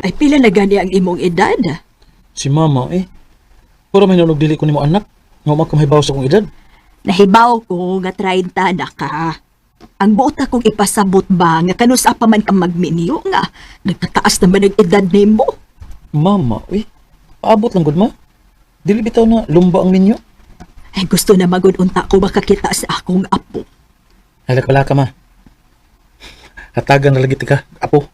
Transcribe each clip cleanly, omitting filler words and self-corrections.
Ay pila na gani ang imong edad? Si mama eh. Puro may nunog dili ko nimo anak. Nga ma kamahibaw sa akong edad. Nahibaw ko nga 30 na ka. Ang buot akong ipasabot ba nga kanusa pa man ka magminyo nga nagtataas naman ang edad nimo. Mama eh. Paabot lang gud ma. Dili bitaw na lumba ang minyo. Ay gusto na magud unta ko makakita sa akong apo. Halak wala ka ma. Hatagan na lagi ka, apo.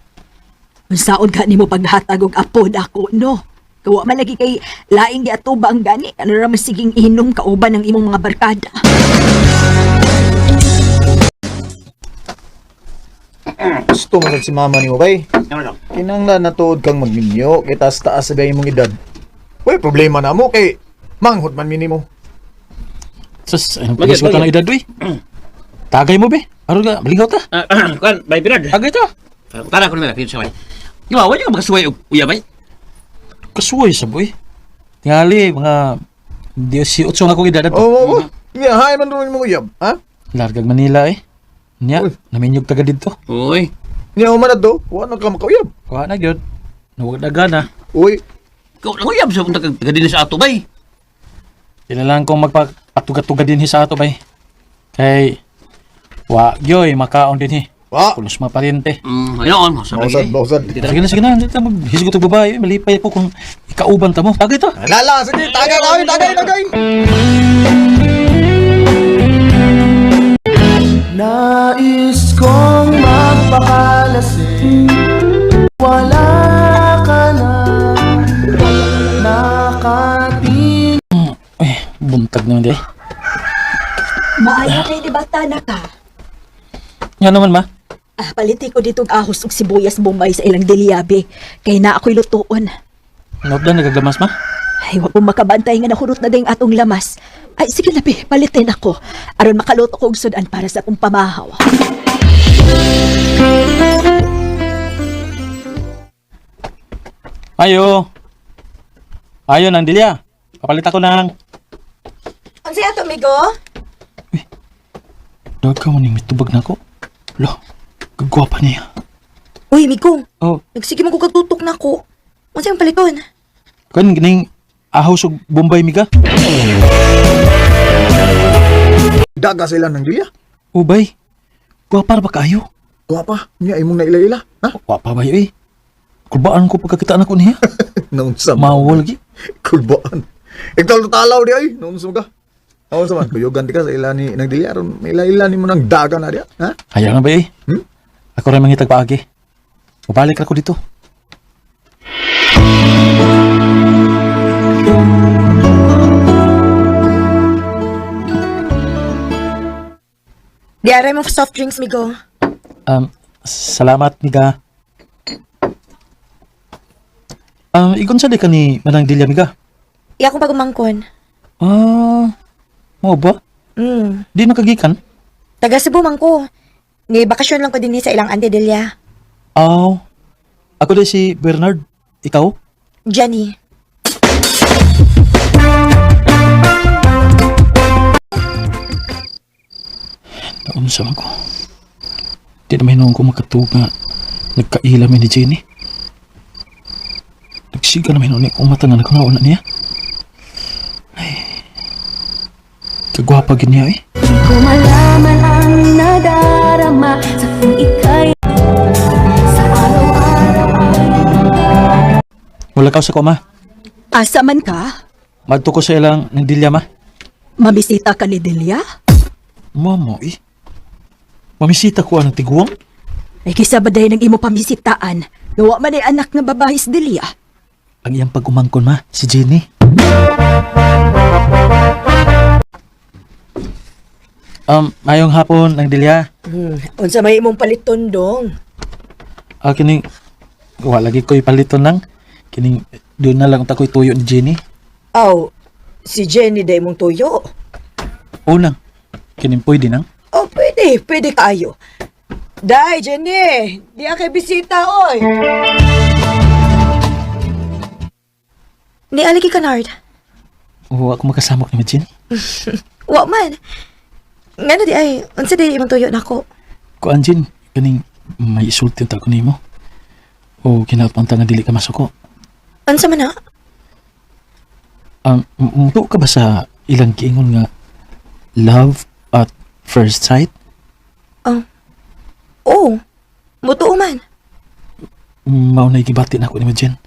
Unsaon ka nimo paghatag og apo dako no? Kawa man lagi kay laing giatubang gani ano ra man siging inom kauban ang imong mga barkada. Gusto mo si mama nimo bay. Kinanglan natuod kang magminyo kay taas taas sa imong edad. Uy, problema na mo kay manghod man minimo. Sus, ay nagpagisgot na ng edad uy. Tagay mo be. Aron ka, malingaw ta. Ah, kuan, bay Bernard. Tagay ta. Tara ko na lang sa bay. Yo, wa ka makasuway og uya bay. Kasuway sa boy. Tingali, mga 18 nga akong edad. Oo, oh, oh, oh. Nga, hay man ron imong uyab, ha? Largag Manila eh. Nya, Uy. naminyog taga dito. Uy. Nya man na to, wa na ka makauyab. Kuha na gyud. Nawag na gana. Uy, Ikaw lang uyab sa punta kag taga dinhi sa ato bay. Kailangan kong magpatuga-tuga din sa ato bay. Kay wa gyoy makaon din hi. wa. Pulos maparente. Ayon, sa Bausad, bausad. Sige na, sige na. Hindi ta maghisgot og babae. Malipay ko kung ikauban ta mo. Tagay ta. Lala, sige, tagay, tagay, tagay, tagay. Nais kong magpakalasing. Wala ka na. Nakatingin. Ay, buntag naman di. Maayo kay di bata na ka. Nga naman ma. Ah, paliti ko ditong ahos og sibuyas Bombay sa ilang dilyabe. Kay na ako'y lutuon. Note na nagaglamas ma. Ay, wa ko makabantay nga nahurot na ding atong lamas. Ay, sige na, be, palitin ako. Aron makaluto ko og sudan para sa akong pamahaw. Ayo. Ayo nang dilya. Kapalit ako ng Unsa ato, amigo? Dagka mo ning mitubag na ako. Lo, kagwapa niya. Uy, amigo. Oh, Nagsige man ko kagtutok na ko. Unsa ang paliton? kan gining ahos og Bombay miga. Daga sila ng dilya. Ubay. Gwapa ra ba kaayo? Guwapa, nya imong naila-ila, ha? Gwapa ba eh. Kulbaan ko pagkakita na ko niya. Naunsa man. Mawol gi. Kulbaan. Iktal talaw di ay, naunsa ka. Naunsa man, kuyugan di ka sa ila ni nang dilya aron may ila-ila nimo nang daga na diya, ha? Ayaw na ba eh. Hmm? Ako rin mangitag paagi. Mabalik ra ko dito. Di aray mo soft drinks, migo. Salamat miga. Ikon sa di ka ni Manang Dilya miga. Iya akong pagumangkon. Ah, mo ba? Di nakagikan? Taga Cebu man ko. Ni bakasyon lang ko dinhi sa ilang Auntie Delia. Aw. Ako di si Bernard. Ikaw? Jenny. Naunsa man ko. Di naman hinuon ko makatuog nga nagkaila mi ni Jenny. Nagsiga naman hinuon akong mata nga nagkangaon na niya. Ay, kagwapa gid niya eh. Ko malaman ang nadarama sa kung ika'y sa araw-araw ay Wala ka sa koma. Asa man ka? Madto ko sa ilang ng dilya ma. Mamisita ka ni Delia? Mama eh. Mamisita ko ang tiguang. Ay kisa ba dahil ng imo pamisitaan? Gawa man ay anak nga babae si Delia. Ang iyang pag-umangkon ma, si Jenny. Mayong hapon ng dilya. Unsa may imong paliton dong? Ah, kining wala lagi ko'y paliton lang. Kining doon na lang ta ko'y tuyo ni Jenny. Aw, si Jenny day mong tuyo. O nang, kining pwede nang. Oh, pwede, pwede kaayo. Day, Jenny, di akay bisita oy. Ni aligi ka, Nard. Oo, ako magkasamok ni Jenny. Wa man. Ngano di ay, unsa di imong tuyo nako? Kuan Jen, kining may isulti ta ko nimo. O kinaot man ta nga dili ka masuko. Unsa man na? Ang mutuo ka ba sa ilang giingon nga love at first sight? Oo. Mutuo man. Mao na gibati nako nimo, Jen.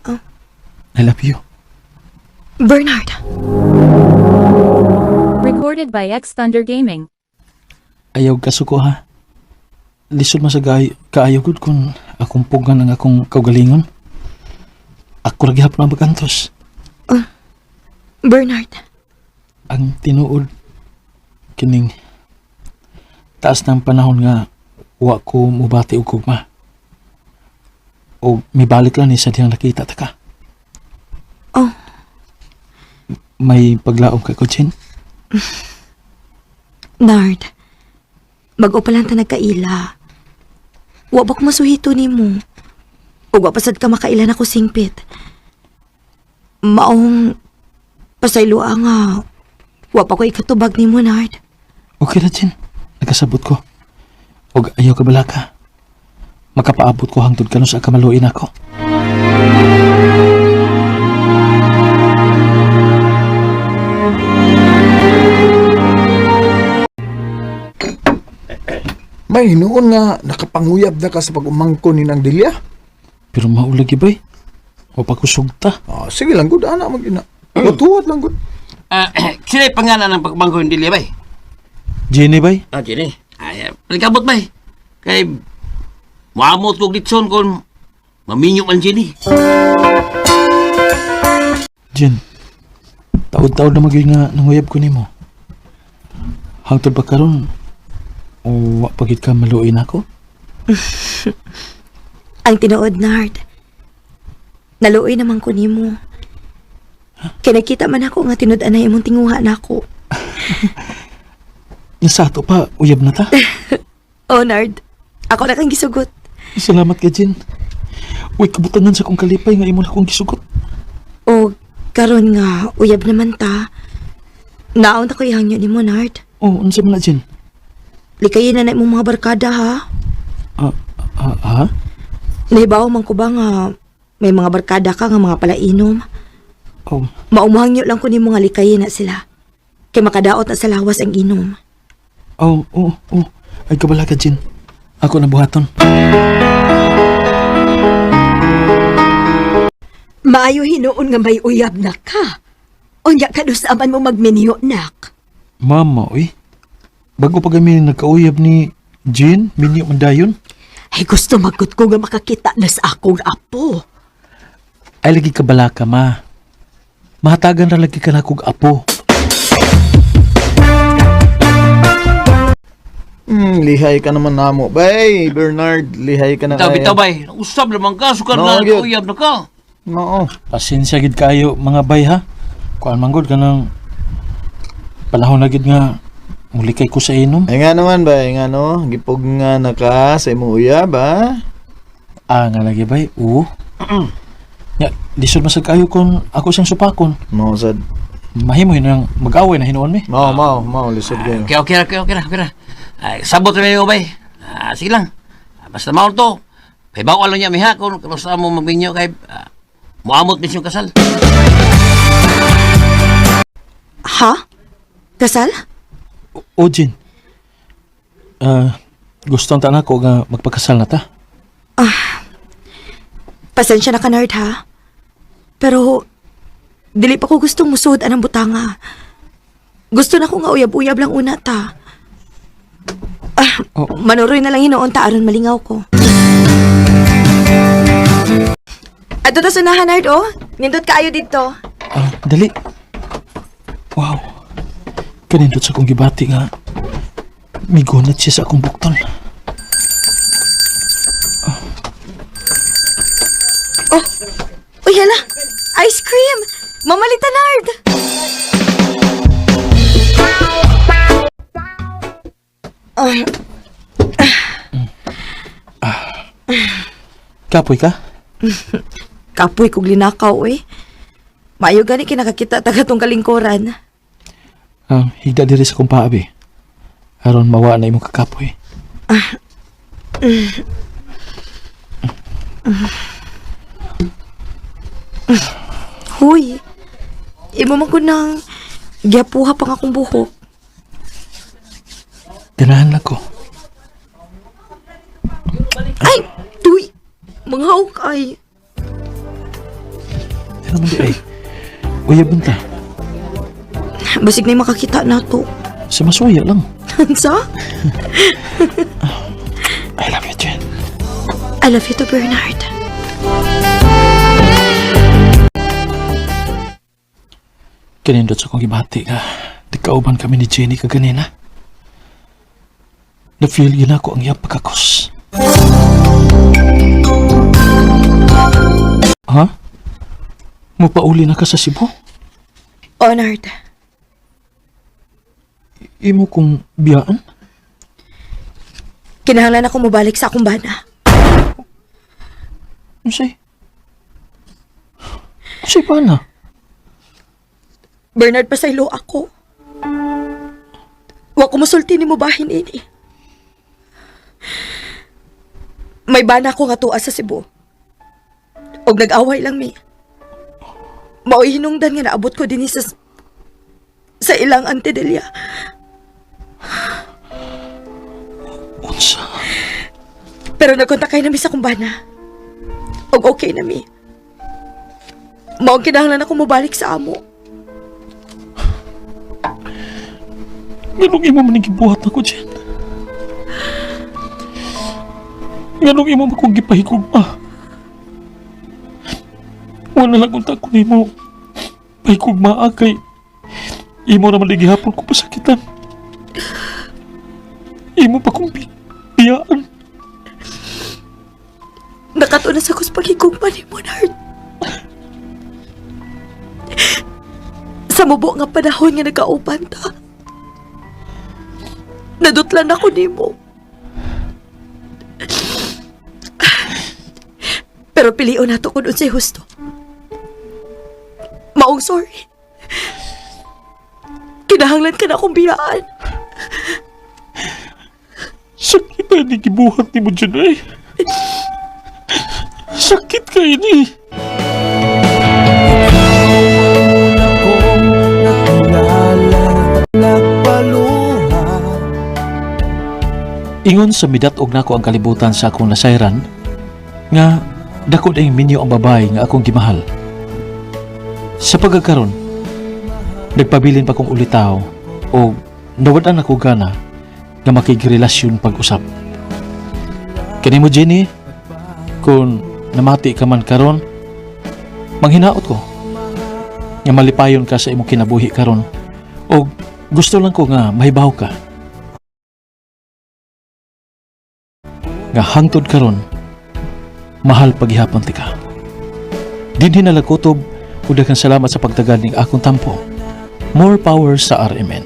Oh. I love you. Bernard. Recorded by X Thunder Gaming. Ayaw kasuko ha. Lisod man sa kaayo gud kung akong pugan ang akong kaugalingon. Ako ra gihapon ang magantos. Bernard. Ang tinuod kining taas ng panahon nga wa ko mubati og gugma. O mibalik lang ni sa diyang nakita ta ka. Oh. May paglaom ka ko, Jen. Nard. Bag-o pa lang ta nagkaila. Wa ba ko masuhito nimo? Ug wa pasad ka makaila nako singpit. Maong pasayloa nga wa pa ko ikatubag nimo, Nard. Okay ra, Jen. Nagkasabot ko. Og ayaw ka balaka. Makapaabot ko hangtod kanon sa kamaluin ako. May hinuon nga nakapanguyab na ka sa pag-umangko ni nang Delia. Pero maulagi bay. Wa pa ko sugta. Ah, sige lang gud ana mag ina. Tuwat lang gud. Ah, sino yung pangalan ng pagmangko ni Delia bay? Jenny bay. Ah, Jenny. Ay, palikabot bay. Kay, muamot kog litson kung maminyo man Jenny. Jen. Taod-taod na magyud nga nanguyab ko nimo. Hangtod pa karon o wa pa gid ka maluoy nako? Ang tinuod, Nard. Naluoy naman ko nimo. Kay nakita man ako nga tinud-an na imong tinguha nako. Nasa ato pa uyab na ta. Oh, Nard. Ako na kang gisugot. Salamat ka, Jen. Uy, kabutangan sa kong kalipay nga imo na akong gisugot. O karon nga uyab naman ta. Naon ta ko ihangyo nimo, Nard. Oh, unsa man na, Jen? Likayin na na imong mga barkada ha. Ah, ah, ah? Nahibaw man ko ba nga may mga barkada ka nga mga palainom. Oh, Maumuhangyo lang ko nimo nga likayin na sila. Kay makadaot na sa lawas ang inom. oh, oh, oh. Ay, kabala ka, Jen. Ako na buhaton. Maayo hinuon nga may uyab na ka. Unya kanus-a man mo magminyo, nak. Mama, uy. Bago pa kami nagkauyab ni Jean, minyo man dayon. Ay gusto magkot ko nga makakita na sa akong apo. Ay, lagi ka bala ka, ma. Mahatagan ra lagi ka na kog apo. Lihay ka naman namo. Bay, Bernard, lihay ka na Bitaw, kay. bitaw bay. Usab naman ka, sukar No, na gyud. uyab na ka. Oo. Pasensya gid kayo, mga bay, ha? Kuan man gud ka ng panahon na gid nga mulikay ko sa inom. Ay nga naman bay, nga no, gipog nga na ka sa imong uyab ha. Ah, nga lagi bay, oo. Ya, lisod man sad kayo kung ako siyang supakon. Mao sad. Mahimo yun ang mag-away na hinuon mi. Mao mao mao lisod kayo. Okay, okay, okay, okay na, okay na. Ay, sabot na mo bay. Ah, sige lang. Ah, basta mao to. Kay bawal lang niya miha kung basta mo magbinyo kay muamot mismo kasal. Ha? Kasal? O, Jin. Ah, gusto ang tanan ko nga magpakasal na ta. Pasensya na ka, Nard, ha? Pero, dili pa ko gustong musuod anang butanga. Gusto na ko nga uyab-uyab lang una ta. Ah, Oh. manuroy na lang hinuon ta aron malingaw ko. Ato ta sunahan, Nard, oh. Nindot kaayo didto. Ah, dali. Wow. Kanindot sa akong gibati nga. Migunat siya sa akong bukton. Oh, uy, hala. Ice cream! Mamalita, Nard! Ah, Kapoy ka? Kapoy kog linakaw, eh. Maayo gani kinakakita taga tong kalingkuran. Ah, higda diri sa akong paabi. Aron mawa na imong kakapoy. Huy, imo man ko nang giapuha pang akong buhok. Ganahan lang ko. Ay, tuy! Mga hawk ay. Ano man di ay? Uyab ta. Basig na makakita na to. Sa masuya lang. Sa? I love you, Jen. I love you too, Bernard. Kanindot sa kong gibati ka. Nagkauban kami ni Jenny kaganina. Na-feel yun ako ang iyang pagkakos. Ha? Mupauli na ka sa Cebu? Honored. Imo kong biyaan? Kinahanglan ako mobalik sa akong bana. Unsay? Unsay pa na? Bernard, pasaylo ako. Wa ko musulti ni mo bahin ini. May bana ko nga tuwa sa Cebu. Og nag-away lang mi. Mao'y hinungdan nga naabot ko dinhi sa ilang Antidelia. Unsa? Pero nagkontakay na mi sa kumbana. Og okay na mi. Mao ang kinahanglan ako mobalik sa amo. Nganong imo man ang gibuhat nako, Jen? Nganong imo man kong gipahigugma? Wala lang unta ko nimo pahigugmaa kay imo naman di gihapon ko pasakitan. Imo pa kong biyaan. Nakatuon na sa kus paghigugma ni Monard. Sa mubo nga panahon nga nagkauban ta. Nadutlan ako nimo. Pero pilion nato kung unsay husto. Maong sorry. Kinahanglan ka na akong biyaan. Sakit na ni gibuhat nimo, Jen ay. Sakit kay ni. Akong nakilala Nagpaluha. Ingon sa midat-og nako ang kalibutan sa akong nasayran nga dako dayong minyo ang babae nga akong gimahal. Sa pagkakaron, nagpabilin pa kong ulitaw o nawad-an ako gana nga makigrelasyon pag-usap. Kanimo Jenny, kung namati ka man karon, manghinaot ko nga malipayon ka sa imong kinabuhi karon o gusto lang ko nga mahibaw ka nga hangtod karon mahal paghihapon tika. Dinhi na kutob ug daghang salamat sa pagtagal ning akong tampo. More power sa RMN.